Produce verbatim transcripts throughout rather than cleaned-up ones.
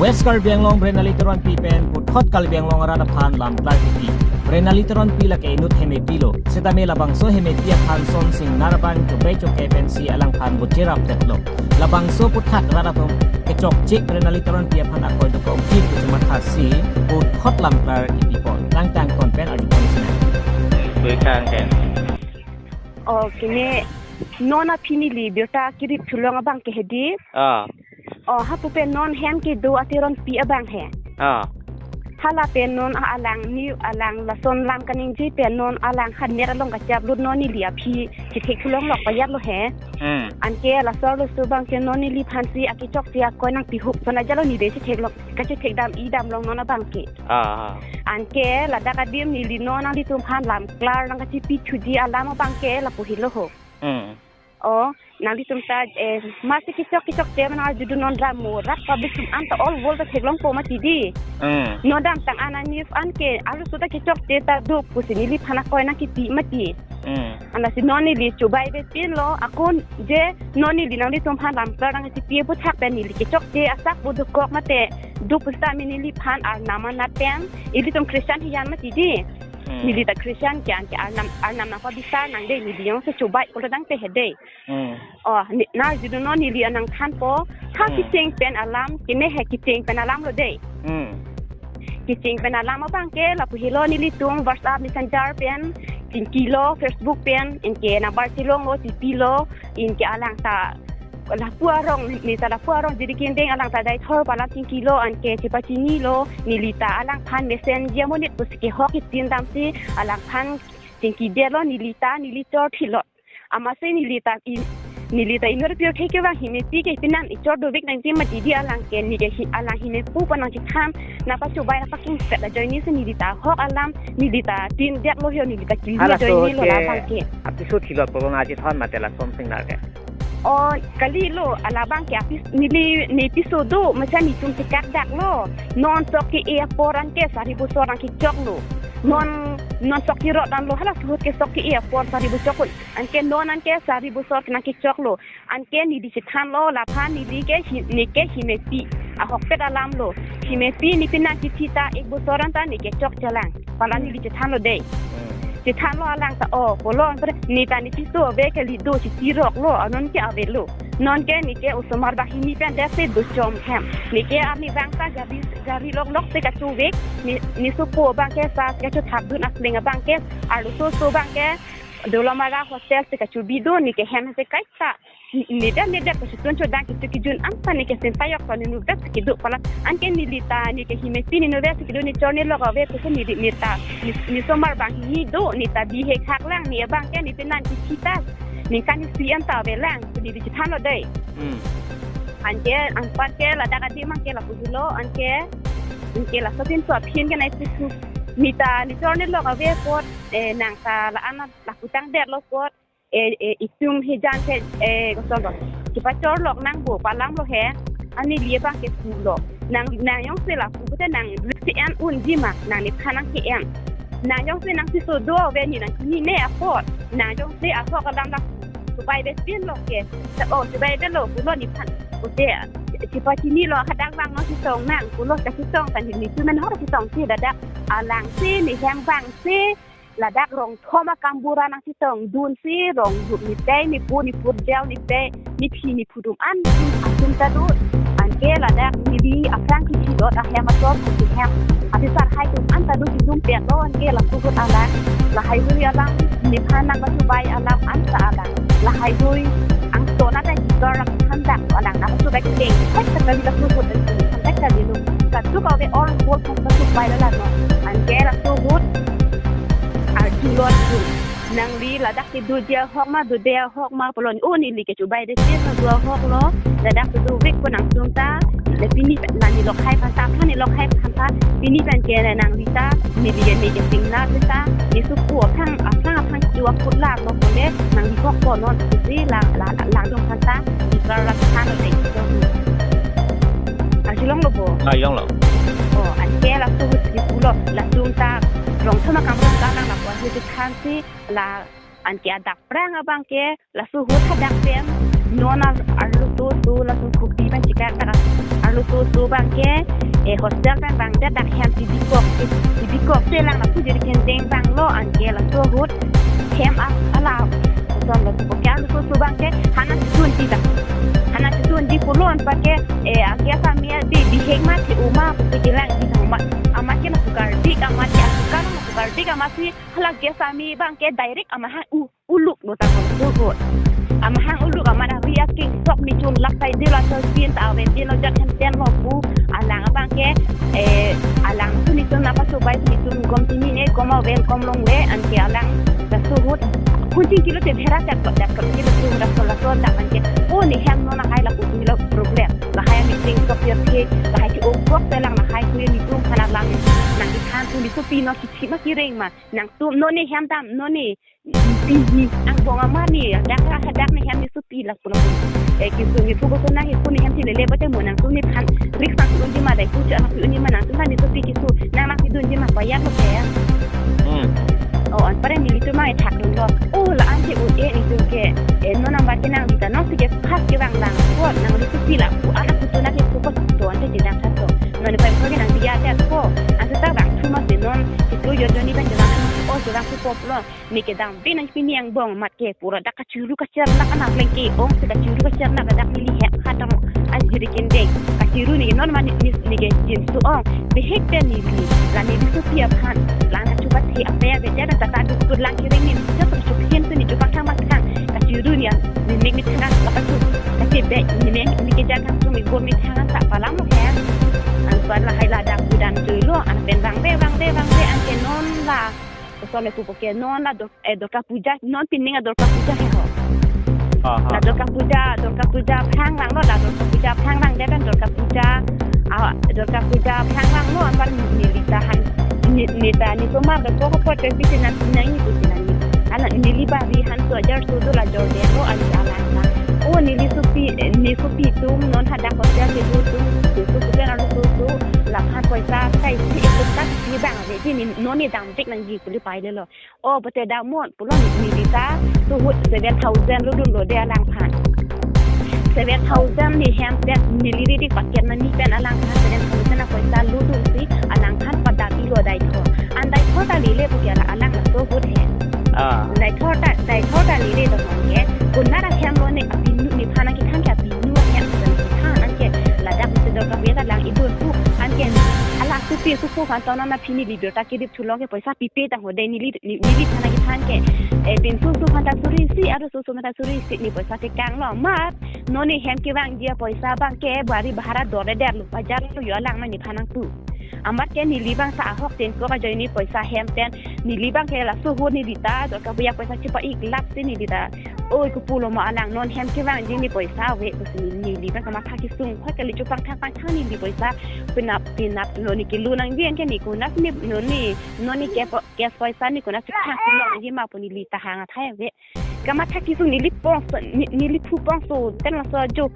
West Karbi Anglong Brenali Teronpi pen puthot Karbi Anglong arat aphan lamklar kipi. Brenali Teronpi lake inut Hemeti lo. Setame labangso Hemeti aphan Son Singnar abang chobai choke pensi alangphan bocherap detlo. Labangso puthak rat atum kechokche Brenali Teronpi aphan akoi dokok kip kechematha si puthot lamklar kipi pon. Tangtang ton pen arju pon sina. Koi kang ken. Oh, kene non aphi neli birta kirip thulong abang ke hedi. Ah. Oh, hapu pen non hem kedo a Teronpi abang he. Ah. Hala pen non a alang ni alang lason lam kaningje pen non alang han net along kachap lut non neli aphi chethek thulong lok payat lo he. Hmm. Anke laso arloso abang ke non neliphan si akechokche akoi nangpihup son ajalo neli chethek lok kachethek dam-i dam long non abang ke. Ah, ah. Anke ladak adim neli non nanglitum aphan lamklar nangkachipi thuji alam abang ke lapu helo ho. Hmm. Oh, nanglitum ta, eh, masi kechok kechokche mane arjudun non ram mo rat public atum anta all world ta theklongpo mati di. Hmm. Non damtang an anif an ke arloso ta kechokche ta do pusi neliphan akoi nangkipi mati. Hmm. Ansi non neli chobai bepin lo, ako je non neli nanglitum aphan lamklar nangkachipi puthak pen neli kechokche asak pu dokok mate do pusitame neliphan arnam anat pen, ilitum Christian hiyan mati di. Hmm. Neli ta Christian ke anke arnam, arnam nangpabisar nang de, neli jongsi chobai pulo tangte he de. Hmm. Oh, ni, nangarjudun non neli anang thanpo, ha Hmm. kecheng pen alam, kene he kecheng pen alam lo de. Hmm. Kecheng pen alam abang ke lapu helo nelitum WhatsApp Messenger pen, chingkilo, Facebook pen, anke number chelonglo, chipilo, anke alang ta lapu arong, neli ta lapu arong jiri kendeng alang ta dai thor pu alam chingkilo, anke chepachinilo, neli ta alangphan messenger monit pusi kehok kitin damsi alangphan chingkidetlo, neli ta neli chor thilo. Amatsi neli ta in, neli ta inut pirthe kevang Hemeti ke pinan ichor dovek nangji mati di alang ke, neke hi, alang Hemepu pu nangchethan, nangpachobai nangpakingset ajoine si neli ta ahok alam neli ta tindetlo ho, neli ta kili Hala ajoine so lo ke labang ke. Apiso thilo pu nangchethon mate la Son Singnar ke. Oh, kalilo, alabang ke apis, neli, ne piso do, masa netum chekak daklo. Non sok ke-e apor anke sari bosor nangkechoklo. Non, non sok kerot anlo, hala suhut ke sok ke-e apor sari bosor ko. Anke non anke sari bosor nangkechoklo. Anke neli chethanlo, laphan neli ke hi, neke Hemeti ahokpet alam lo. Hemeti ne pinan chithi ta ek bosor anta neke chokchelang. Pu alam Hmm. neli chethanlo de. Hmm. Chethanlo alang ta, oh, pulo, ne ta ne piso ave kali do chitiroklo, anon ke avelo. Non ke neke osomar banghini pen desi do chom hem. Neke arnivang ta gari, gari lok lok si kachuvek, ne, ne sopo abang ke sa kachothapdun akleng abang ke, arloso so abang ke, Dolamara hostel si kachubi do, neke hem si kaita. Nedet nedet kachitun chodang kitu kijun anta neke simpayok to nenu vet kedo pu alam. Anke neli ta neke Hemeti nenu vet kedo ne chor ne lok ave pusi neli ne ta ne, ne somar banghini do ne ta bihek hak lang ne abang ke ne pinan chithi ta. Ningkan isi anta avelang, neli chethanlo de. Hmm. Anke anpar ke ladak adim abang ke lapu helo, anke, anke laso tin so aphin ke nai pusu. Ne ta ne chor ne lok ave apot, eh, nang ta la-an lapu tangdetlo apot. Eh, eh, itum hijan ke, eh, koson lo. Kepachor lok nangpo pu alam lo he. An neli abang ke pulo. Nang, nang jongsi lapu pute nang liksi en unji ma, nang nephan nangke-en. Nang jongsi nang piso do ave ne nangchinine apot. Nang jongsi ahok alam lapu chobai bepin lo ke. Sa, oh, chobai belo pulo nephan. Pute, chepachinilo hadak vang non chetong nang pulo, kachetong kan netum men hor chetong si ladak. Alang si ne hem vang si. Ladak rong thom akambura nangchetongdun si rong rup ne tei ne pu ne purjau ne tei ne phi ne phu atum an atum ta do. Anke ladak neli aphrang kithi lot ahem ator kithi hem. Apisar hai atum an ta do kidum pet lo anke laso ahut alang. Lahai hui alang nephan nangpachobai alam an ta alang. Lahai hui angton ata jikar alang thandak alang nangpachobai kideng. Hai ta kali laso ahut thandak kali lo. Katu kau be all world nangpachobai la no. Anke laso ahut arjulot tu. Nangli ladak ke doji ahok ma, dode ahok ma pulo. Oh, neli ke chobai de si no do ahok lo. Ladak tu dovek pu nangtum ta. Le pini pen neli lokhai aphan ta, aphan ne lokhai aphan ta. Pini pen ke nangli ta, neli ke ne ke singna ta. Ne sopo aphan, aphan aphan chu akut la lo pule. Nangli kok po non si la, la, la, la dong aphan ta. Ikar la aphan lo de. Arjulong lo bo. Ah, jong lo. Oh, anke laso ahut si pulo. Latum ta. Rong thom akambura ta nang lapu ahut chethan si la anke adak aphrang abang ke laso ahut hadak pen non ar arlo to to laso kopi pen chekak dak Laso so abang ke, eh, hostel pen abang dak hem tibikok, tibikok si alang lapu jiri kendeng abang lo anke laso ahut hem a-, ala, osomar laso ke laso so abang ke hana chun ti ta. Hana chun ti pulo anparke, eh, a-gas amei adi bihek ma ti uma pusi kelang di tang ma. Amat ke na tukar dik, amat ke asukar na tukar dik, amat si hala gas amei abang ke direct amahang u-, uluk lo ta kon so ahut. Amahang uluk amat ari aking sok mi chun lap sai dilo chol pin ta aven dilo jat hem ten lo pu alang abang ke, eh, alang tu ni chun apa so bai ni chun kom tini ne kom aven kom longle anke alang laso ahut. Kunjing kilo te bhera tak tak tak kilo tu laso laso tak anke. O ne hem non lahai lapu kilo problem. Lahai meeting sok yer the, lahai ti obok te lang lahai kuye ni tum khana lang nang di than tu ni so pi no kichi ma kireng ma. Nangtum non ne hem dam, non ne pi ni angbong amar ni, dak ra hadak ne hem ni so pi lak pulo. Eh, kisung ni pugo na he pu ne hem ti lele bate mo nangtum ne phan rik sang un di ma dai pu cha na pu un di ma nangtum na ni so pi kisu, nang na pi dun di ma payat lo ke. Hmm. Oh, anpar nelitum ma ethak dun lo. Oh, la-an te un-e nelitum ke. Eh, non nang bat ke nang di ta, non si ke khas ke bang lang. Ko nang di so pi lak pu an aku tu na ke pu ko to an te di dang tha to. Non pai ko ke nang di ya te ko. An ta bang thu ma se non. Kitu yo joni ban jalan. Oh, jalan ku pop lo. Ne ke dam ve nang pini angbong amat ke pura dak kachiru kacher nak anak lengke ong si kachiru kacher nak dak neli hek khatang ajiri kendeng. Kachiru ne non ma ne, ne, ne ke jinsu ong. Bihek pen neli. La neli so pi aphan. Lang kachupat he apa ya beda na tata duk tut lang kireng ne. Jat kachup hen tu ne chupak thang mak thang. Kachiru ne ne mek ne thang apa tu. Kachi be ne mek ne ke jat kang tu ne go ne thang ta palam lo he. Anpar lahai ladak udan tu lo. An pen bang be bang be bang be an ke non la. Osomar lapu ke non la dor-, eh, Durga Puja, non pining a Durga Puja he ho. Aha. La Durga Puja, Durga Puja aphrang lang lo, la Durga Puja aphrang lang, dia kan Durga Puja, ah, Durga Puja aphrang lang lo, anpar neli ta han, ne, ne ta, ne osomar de ko ko te pisi nang nang ni pisi nang ni. Ala neli bari han so ajar so do la jor de lo, ali alang ta. Oh, neli so pi, eh, ne so pi tum, non hadak hostel ke do tum, so so pu ke na so so, la phan poisa, sai si, so ta, ni bang, ni, ni, non ne dam tik nangji, puli pai le lo. Oh, pute damon, pulo ne, neli ta, so ahut seven thousand lo dun lo de alang phan. Seven thousand ne hem pen neli ri dik paket na ni pen alang phan seven thousand a poisa lo dun si, alang phan padam i lo dai tho. An dai tho ta lele pu ke ala alang laso ahut he. Ah. Dai tho ta, dai tho ta lele to kon ke. Kun na ra hem lo ne apinu ne phan ke than ke apinu hem pen ke than an ke ladak se Durga Puja ta lang i dun pu an ke ala su pi su pu phan to na na pini video ta ke dip thulong ke poisa pipe tang ho de neli, ne, neli thana kethan ke. Eh, pinso so phanta suri isi, aro so so phanta suri isi ne poisa tekang lo. Amat, non ne hem kevangji apoisa abang ke, bari bahara dor le der lo, bajar lo yo alang ma ne phan nangpu. Amat ke neli abang sa ahok ten ko kajoine poisa hem pen, neli abang ke laso ahut neli ta, Durga Puja poisa chepa-ik lap si neli ta. Oi, kopulo ma alang non hem kevangji ne poisa ave, pusi neli abang kamatha kesung, khoi kali chupang thang pang thang neli poisa, penap, penap, non ne kelu nangji an ke ne konat ne, non ne, non ne ke po-, cash poisa ne konat si thang si long ji ma pu neli ta hang athai ave. Kamatha kesung neli pongso, ne-, neli phu pongso, ten laso ajo.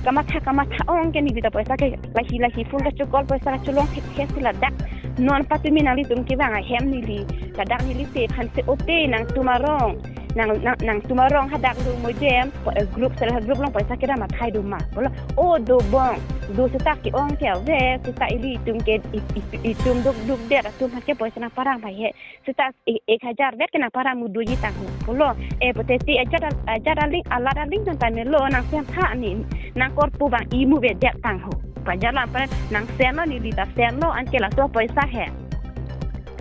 Kamatha, kamatha ong ke neli ta poisa ke lahi lahi phone kachokol poisa kacholong thek thek si ladak. Non patumi nanglitum kevang ahem neli. Ladak neli te phan se ote nangtum arong. Nang, nang, nangtum arong hadak do mo jem, po-, eh, group, self help group along poisa kedam athai do ma. Pulo, oh, dobom. Do seta ke-ong ke ave, seta ilitum ke i-, i-, itum duk duk der atum phan ke poisa nangparang pai he. Seta e-, ek hajar vet ke nangparang muduji tang ho. Pulo, eh, pute ti ajat al-, ajat aling, alat aling tang tame lo, nang sen tha ni, nang korpu abang imu vet det tang ho. Bajar lo anpar nang sen lo neli ta sen lo, an ke laso poisa he.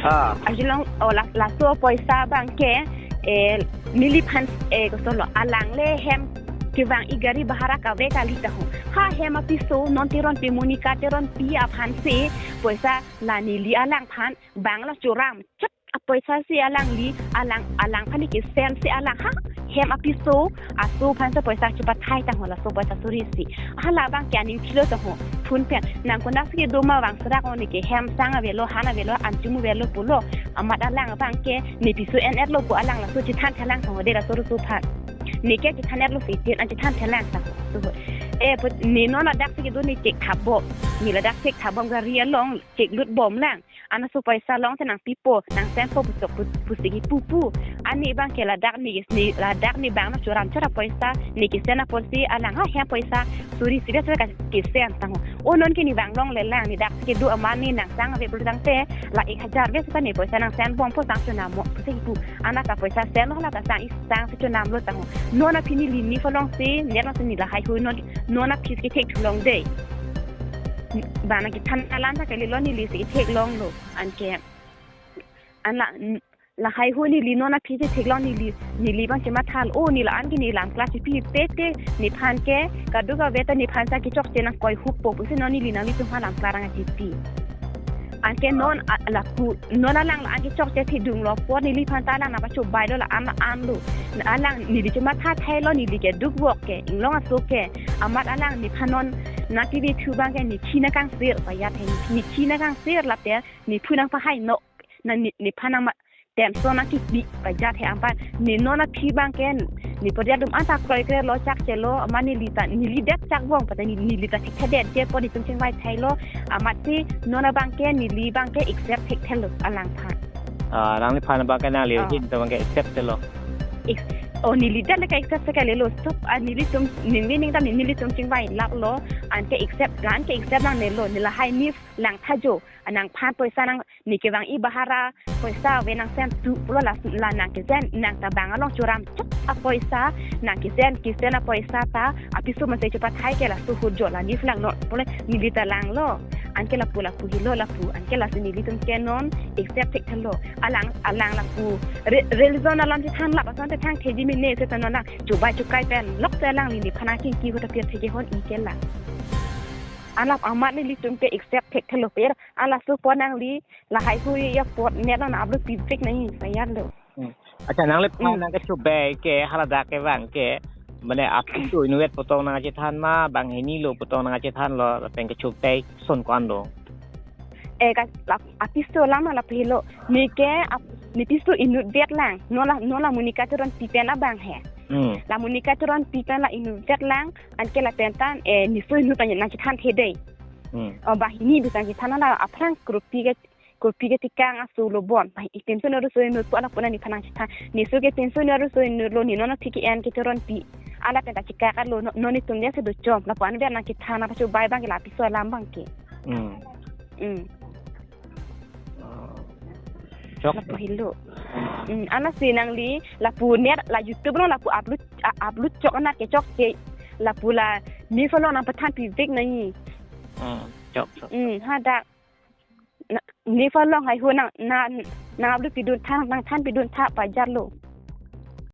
Ah. Ajulong, oh, la, laso poisa abang ke, eh, neli phan, eh, koso lo, alang le hem kevang i gari bahara kave kali ta ho. Ha hem apiso, non Teronpi Monica Teronpi aphan si, poisa la neli alang phan, bang la churam, chak apoisa si alangli, alang, alang phan ne kesen si alang ha, hem apiso, aso phan si poisa chepathai tang ho laso poisa suri isi. Hala abang ke aning kilo tang ho, phone pen. Nang konat si kedo ma vang serak o ne ke hem sang avelo, han avelo, an chumu avelo pulo. Amat alang abang ke, ne piso en et lo pu alang laso chethan thelang tang ho de laso rusu phan. Ne ke chethan et lo si tin, an chethan thelang tang ho. So, eh, pu, ne non ladak si kedo ne chek thap bom. Ne ladak chek thap bom gari along, chek lut bom lang. An aso poisa long te nangpipo, nang senpo puchok pu-, pusi kipu pu. An ne abang ke ladak ne, ne, ladak ne abang nangchuram chora poisa, ne kesen apotsi, alang ha hem poisa, suri isi vet ka kesen tang ho. O non ke ne vang longle lang, ne dak ke do amat ne nang sang ave pulo tangte, la ek hajar ave seta ne poisa nang send bompo, sang chonampo pusi kipu. Anat ta poisa send lo, la ta sang, sang si chonamlo tang. Non aphi neli ne phalong si, ne long si ne lahai hui non, non aphi si kethek thu long dei. Ba nangkethan alam ta kalilo, neli si kethek longlo. Anke, an la, lahai hui neli non aphi si theklong, neli, neli abang chematha lo, o ne la-an ke ne lam class pi pete, nephan ke kadokave ta nephan sang kechokche nangkoi huppo pusi non neli nanglitum aphan lam class nangchipi. Anke non a-, lapu, non alang la-an kechokche thidung lo apot neliphan ta alang nangpachobai lo, la-an la-an lo. Alang neli chematha thailo, neli ke dukvok ke, inglong aso ke. Amat alang nephan non nangpivi thu abang ke ne khi nangkangsir, pajat he, ne khi nangkangsir lapen nephu nangpahai no. Na ne, nephan nangma, tension nangkipi pajat he, anpar ne non aphi abang ke, ne pajat atum anta kroikre lo, chakche lo, amat neli ta, neli det chakvong pata ne, neli ta thekthedet je apot netum chingvai thailo, amat si non abang ke, neli abang ke accept thekthelo alangphan. Ah, nangliphan abang ke nangli Ah. hin ta abang ke accept lo. Ex-, oh, neli det le ke accept se kalilo, stop, ah, nelitum, neli ning ta nelitum chingvai lak lo, anke accept, anke accept nangnelo, ne lahai ne langtha jo, anang phan poisa nang, ne kevang-i bahara poisa ave nang send tu pulo, la, la nang ke-send, nang ta bang along choram chok apoisa, nang ke-send, ke-send apoisa ta, apiso man se chopathai ke laso ahut jo la ne phalangnon pulo, neli ta langlo. Anke lapu lapu helo lapu, anke lasi nelitum ke non accept thekthelo. Alang, alang lapu re-, religion alam chethan lap asonte thangthedetji mene seta non lang chobai chokai pen lok se alangli nephan nangkingki ahut aphi thekehon-i ke lang. Alap amat nelitum ke accept thekthelo per, ala laso apot nangli lahai hui apot net non upload pivek nangji, pajatlo. Hmm. Accha, nangliphan Hmm. nangkechobai ke haladak ke abang ke, mane apiso inutvet pu tong nangchethan ma, banghini lo pu tong nangchethan lo, lapen kechobai ason ko-an do? Eh, ka, la, apiso alam la pilo. Ne ke ap-, ne piso inutvet lang. Non la, non la Monica Teronpi pen abang he. Hmm. La Monica Teronpi pen la inutvet lang, anke lapen ta, eh, ne so inut ta nangchethan thedei. Hmm. Oh, banghini bisang chethan la aphrang kropi ke, kropi ketikang aso lo bon. Ba, i pension aro so inut pu ala puna nephan nangchethan. Ne so ke pension aro so inut lo, ne non aphi ke-en ke Teronpi. Ala pen ta chikak lo, no, non netum dia se do chom. Lapu anvet nangchethan, nangpachobai abang ke la apiso alam abang ke. Hmm. Hmm. Oh. Chok. Lapu helo. Hmm, ansi nangli lapu net la YouTube along lapu upload, a-, upload chok anat kechokche. Lapu la ne phalong nangpathan pivek nangji. Hmm, chok, chok. Hmm, hadak. Na, ne phalong hai ho nang, na, nang upload pidun tha, nangthan pidun tha pajatlo.